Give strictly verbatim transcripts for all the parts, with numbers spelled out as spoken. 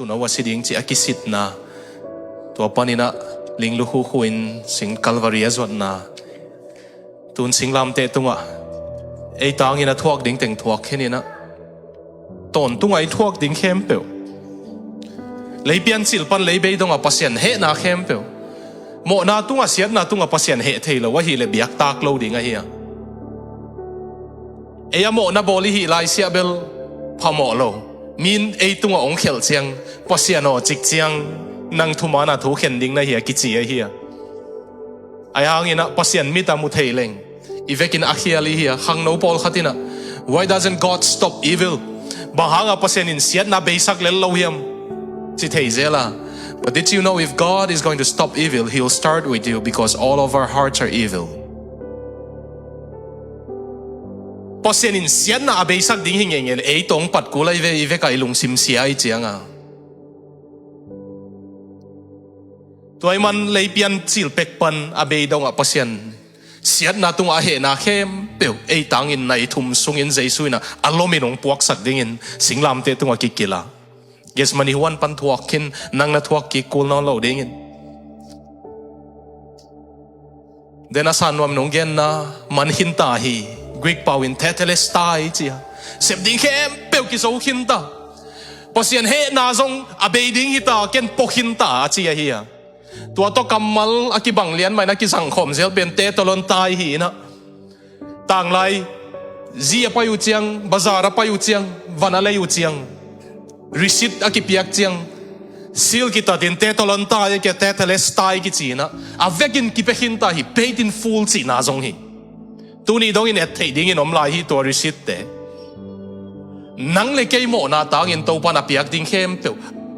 Jesu no a si ding cih a kisitna, tua panin ah linglu khukhu in sing Calvary a zuatna, tun singlamteh tungah ei tangin a thuak ding teng thuak khin in ah, tawntungah i thuak ding khempeuh, lei piancil pan lei bei dongah Pasian hehna khempeuh, mawhna tungah, siatna tungah Pasian heh thei lo ahih leh biaktak lo ding ahi a. Ei a mawhna bawl i hih lai siah bel phamawh lo. Mi in ei tungah hong khelh ciang, Pasian aw cik ciang, nang thuman a thu khen ding na hi a kici ahi a. Ahi hangin ah Pasian mit a mu thei leng, i vekin a khial i hi a. Khangno pawlkhat in ah, "Why doesn't God stop evil? Bang hangah Pasian in siatna beisak lel lo hiam?" ci thei zel a. But did you know, if God is going to stop evil, He'll start with you, because all of our hearts are evil. Pasian in siatna a beisak ding hi ngeingei leh ei tawh hong pat kul ahi ve, i vekah i lungsim sia i cianga. Tua ahih man lei piancil pek pan a bei dongah Pasian siatna tungah a hehna khempeuh ei tangin nai thum sungin Jesu in ah a lomin hong puaksak dingin singlamteh tungah kikilh a, Gethsemane huan pan thuak khin, nang na thuak kik kul nawn lo dingin. Den a san nuam in hong genna man khinta hi. Greek pau in tetelestai ci a, sep ding khempeuh kizo khinta. Pasian hehna zong a bei ding hita, ken pua khinta a ci ahi a. Tua tawh kammal a kibang lian mah in a kizangkhawm zel pen tetelestai hi in ah, tanglai zi a pai uh ciang, bazar a pai uh ciang, van a lei uh ciang, receipt a kipiak ciang, seal kitatin tetelestai, a kia tetelestai kici in ah, a vekin kipia khinta hi, paid in full cihna zong hi. Tuni dongin et theih dingin om lai hi tua receipt te. Nang le kei mawhna tangin Topan a piak ding khempeuh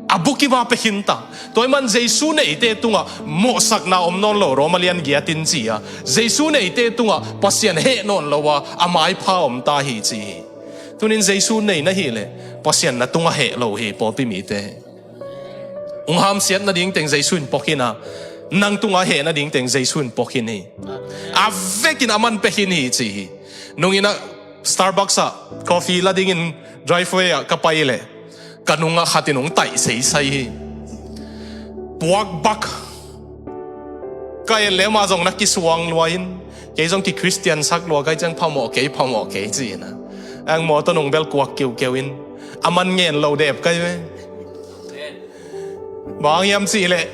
a bukim a pia khinta. Tua ahih man Jesu neite tungah mawhsakna om nawn lo, Roma lian giat in ci a. Jesu neite tungah Pasian heh nawn lo a, a maipha om ta hi ci hi. Tunin Jesu nei na hih leh Pasian na tungah heh lo hi, pawlpi mite. Hong hamsiat nading teng Jesu in pua khin a, nang tungah heh nading teng Jesu in pua khin hi. A vekin a man pia khin hi ci hi. Nung in ah Starbucks ah coffee la dingin driveway ah ka pai leh, ka nungah khat in hong taih seisai hi. Puak bak. Ka et leh amah zong na kisuang lua in, kei zong ki-Christian sak lua ka hih ciang phamawh kei, phamawh kei ci in ah, ang mawtaw nung bel kuak kiukiu in, a man ngen lo dep ka hi ve. Bang hang hiam cih leh,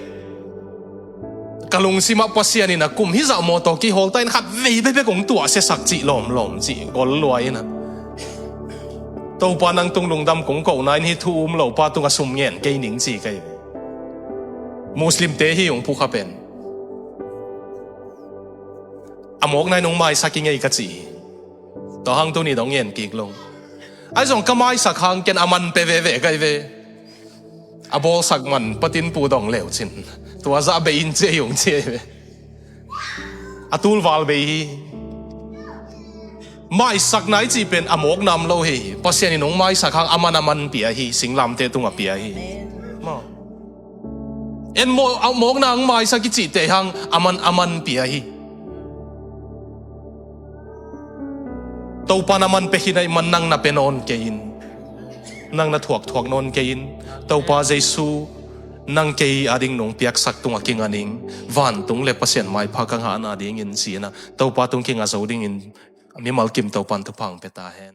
ka lungsimah Pasian in a kum hizah mawtaw kihawl ta in khat vei bekbek hong tuahsiasak cih lawmlawm cih gol lua in ah, Topa nang tung lungdam kong kohna in hih thu um lopa tungah sum ngen kei ning ci ka hi ve. Muslimte hi hong phukha pen. A mawkna in hong maisak i ngei ka ci hi. Tua hang tuni dong ngen kik lo. Ahi zong ka maisak hang ken a man pia veve ka hi ve. A bawlsak man patin pu dong leucin, tua zah bei in ci ei hong ci ei ve. A tulval bei hi. Maisakna i cih pen a mawkna om lo hi. Pasian in hong maisak hang a man a man pia hi, singlamteh tungah pia hi. Maw. En maw, a mawkna hong maisak i cihte hang a man a man pia hi. Topa na man pia khin ahih man nang na pia nawn kei in, nang na thuakthuak nawn kei in, Topa Jesu nang kei ading nong piaksak tungah kinga ning, vantung le Pasian maipha ka ngahna dingin ci-in ah, Topa tung kinga zo dingin mimal kim Topan thupha hong pia ta hen.